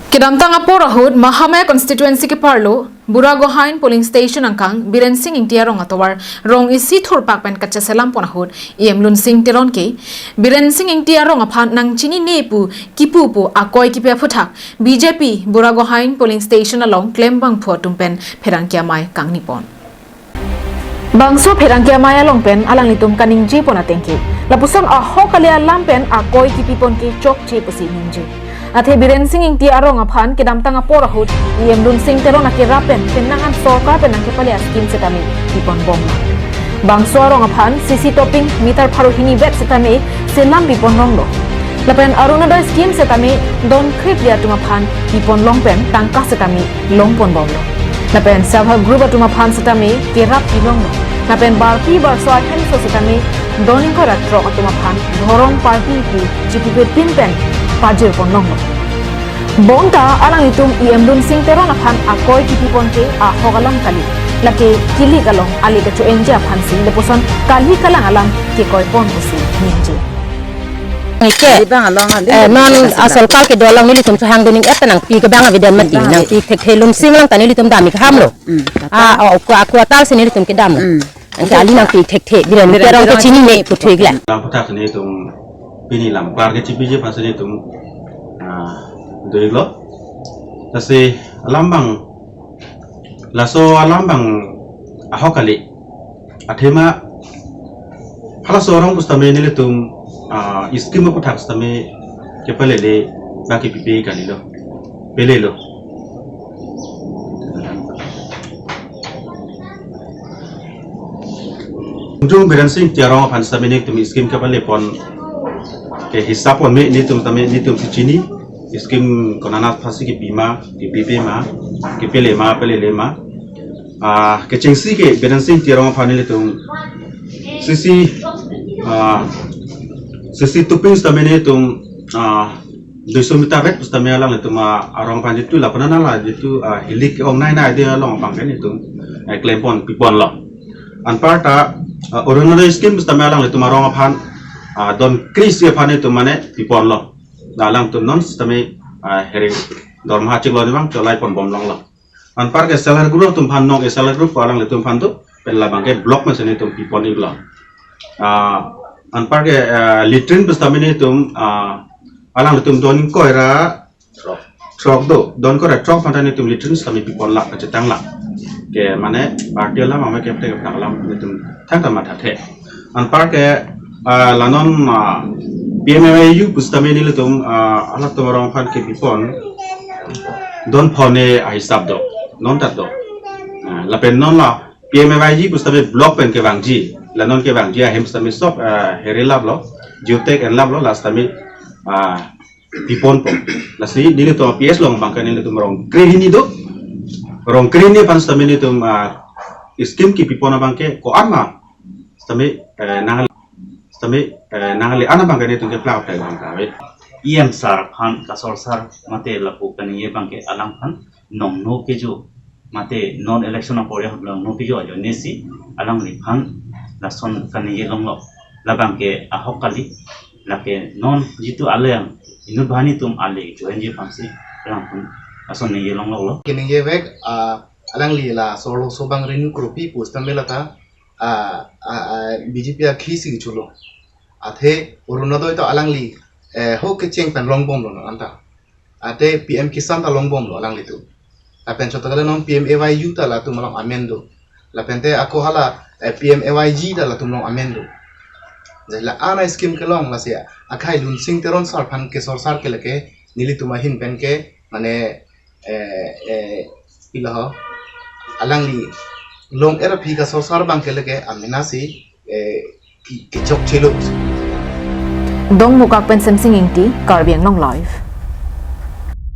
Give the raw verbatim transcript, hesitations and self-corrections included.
Kedamtang apor ahut Mahamaya constituency keparlo Buragohain polling station angkang Biren Sing Ingti arong atovar rong isi thurpak pen kacheselam pon ahut E M Lunsing Teron ke Biren Sing Ingti arong aphan nangchinine pu kipu pu akoi kipi aphuthak B J P Buragohain polling station along klembangphu atum pen pherangke amei kangni pon. Bangso pherangke amei along pen alanglitum kaningje pon ateng ke lapuson ahok kali alam pen akoi kipi pon ke chokche pusi ningje. Athe Biren Sing Ingti arong aphan kedamtang apor ahut E M Lunsing Teron akerap pen penang an sorkar pen nangkepale a-scheme setame pipon bom. Bangso arong aphan C C topping meter pharo hini vet setame selam pipon longlo. Lapen Orunodoi scheme setame don khrip li atum aphan pipon long pen tangka setame long pon bomlo. Lapen self help group atum aphan setame kerap pi longlo. Lapen barpi barso ahemso setame don ingkoi ra throk atum aphan dhorong party pu chipipepin pen pajir pon longlo. Bonta alanglitum E M Lunsing Teron aphan akoi kipi pon ke ahok alam kali. Lake kilik along ale kacho-enji aphansi lapuson kali kalang alam kekoi pon pusi ningje. Ike. Di bang along, ah, di eh, bang non along. Asal kal kedo along nelitum chehang doning et nangpi kebang abidan mati, bang nangpi thekthe Lunsing lang ta nelitum dam ik ham lo. Hmm, ah, oh, aku, aku atal si nelitum kedam lo. Hmm. Anke ali nangpi thekthe, Biren Biren Teron Teron kechinine pu thu ik le. Lam aphuthak si nelitum pini lam klar kechipiji aphan si nelitum, ah, do ik lo. Lasi alam bang, laso alam bang ahok kali. Athema halaso arong pu setame nelitum, ah, scheme aphuthak setame kepalele baki pipe kalilo. Pelelo. Jung Biren Sing Teron aphan setame nelitum scheme kepale pon ke hisap pon me nelitum setame nelitum si chini scheme konat aphansi kepi ma, kepipe ma, kepele ma, pelele ma. Ah, kechengsi ke Biren Sing Teron aphan nelitum C C, ah, C C topping setame nelitum, ah, duiso meter vet setame alanglitum, ah, arong aphan jitu lapu nang la jitu, ah, hilik ong nai nai de along abang ke nelitum, eh, klem pon pipon lo. Anparta, ah, Orunodoi scheme setame alanglitum arong aphan, ah, don kre isi aphan nelitum mane pipon lo. La alangtum non setame, ah, here dorma chiklo ni bang cholai pon bom longlo. Anparke self help group atum aphan nong, eh, self help group alanglitum aphan do, pen labang ke block mesen nelitum pipon ik lo. Ah, anparke, ah, latrine pu setame nelitum, ah, alanglitum don ingkoi ra throk do, don ingkoi ra throk aphan ta nelitum latrine setame pipon lak, kachetang lak. Ke mane party alam, ame kepte kepte alam nelitum thangta mathathe. Anparke, ah, la non, ah, P M A Y U pu setame nelitum, ah, halatum arong aphan kepipon don phone ahisap do, non ta do. Ah, lapen non la P M A Y G pu setame block pen kevangji, la non kevangji ahem setame sok, ah, here lap lo, geotag en lap lo, la setame, ah, pipon po. Lasi nelitum P S along abang ke nelitum rong kre hini do. Rong kre hini aphan setame nelitum, ah, scheme kepipon abang ke ko-an ma setame, eh, nang, setame, eh, nangle an abang ke nelitum keplak pen abang kave. E M sir aphan kasorsar mate lapu kaningje abang ke alangphan nongno kejo mate non election apor ya nongno kejo ajoine si alangliphan lason kaningje longlo. Labang ke ahok kali, lake non jitu alang inut banghini atum ale join ji aphansi alangphan lason ningje longlo. Keningje vek, ah, alangli la Sorlo Sobang Renu Kropi pu setame lata, ah, ah, ah, B J P akhei si kechulo. Athe Orunodoi ta alangli, eh, ho kecheng pen long bomlo non anta. Athe P M Kisan ta long bomlo alanglitum. Lapen chot kali non P M A Y U ta latum along amen do. Lapen te ako hala, eh, P M A Y G ta latum along amen do. Jadi la ana scheme kelong lasi akhai Lunsing Teron sir aphan kesorsar ke lake nelitum ahin pen ke mane, eh, eh, pilo ho, alangli long era phi kasorsar abang ke lake amena si, eh, ke, kechokche lo. Dongmukak pen Semsing Ingti, Karbi Anglong Live.